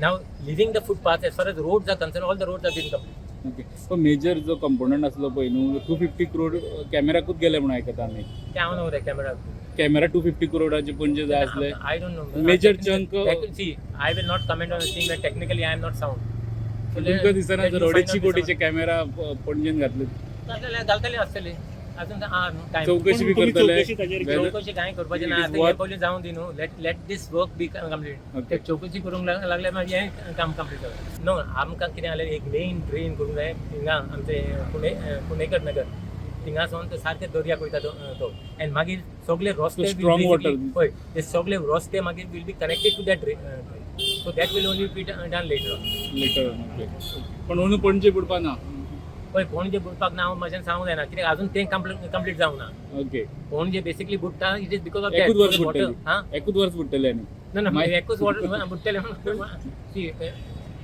Now, leaving the footpath, as far as roads are concerned, all the roads have been complete. Okay, so major जो component आसलो पळय न्हू, 250 क्रोड कॅमेराकूच गेले म्हणून आयकता आमी. ते हांव न्हू कॅमेरा. कॅमेरा 250 करोडाचे पणजे जाय आसले. I don't know. Major chunk- See, I will not comment on a thing that technically I am not sound. तुमकां दिसना जर 250 कोटीचे कॅमेरा पणजेन घातले? घालतले आसतले, अजून आहा न्हू टायम. चौकशी बी पण तुमी करतले? चौकशी ताजेर Whether- चौकशी कांय करपाचें ना. It is आतां हें पयलीं जावं दी न्हू. Let this work be complete. ते चौकशी करूंक लागले, मागीर हें काम कंप्लीट जाता. नो, आमकां कितें जालें, एक मेन ड्रेन करूंक जाय हिंगा आमचे पुणे पुणेकर नगर थिंगा सावन तो सारके दर्याक वयता तो तो एन्ड मागीर सगळे रस्ते So strong water. हय, ते सगळे रस्ते मागीर will be connected to that drain, so that will only be done later on. Later, okay. पण अंदू पणजे बुडपा ना? पळय, पणजे बुडपाक ना हांव म्हज्यान सांगूंक जायना, कित्याक अजून तें कंप्लीट जावंक ना. पणजे बेसिकली बुडटा, it is because of एकूच वर्स that water. बुडटली. हा. एकूच वर्स बुडटले आनी No, no, एकूच water बुडटले. See,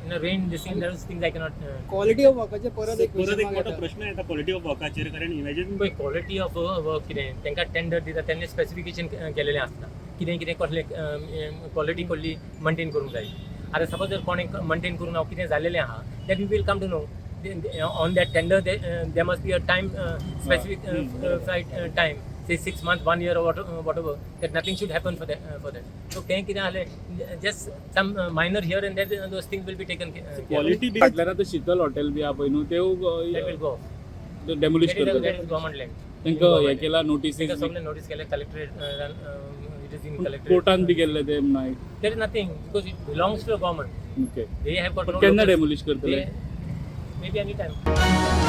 in rain, this thing, those things I cannot. Quality of वर्काचेर परत एक परत एक क्वेश्चन. मोठो प्रश्न येता क्वॉलिटी ऑफ वर्काचेर, कारण इमॅजिन पळय, क्वॉलिटी ऑफ वर्क कितें, तांकां टेंडर दिता तेन्ना स्पेसिफिकेशन केलेलें आसता, कितें कितें कसलें क्वॉलिटी कसली मेंटेन करूंक जाय. आतां सपोज जर कोणें मेंटेन करूंक ना, कितें जालेलें आहा, that we will come to know on that tender. There must be a time specific flight time, say 6 months, one year or whatever, that nothing should happen for that. So तें कितें जालें, just some minor here and there, those things will be taken care of. Quality बी फाटल्यान आतां शीतल hotel बी आहा पळय न्हू, That will त्यो go. Demolish That is, करतले? That is government land. तांकां हें केला नोटीसीस? तांकां सगळें नोटीस केलें collectorate, it is in collectorate. कोर्टान बी गेल्ले ते म्हणून. There is nothing because it belongs to the government. Okay They have got पण no केन्ना locus. डेमोलिश करतले? They, maybe any time.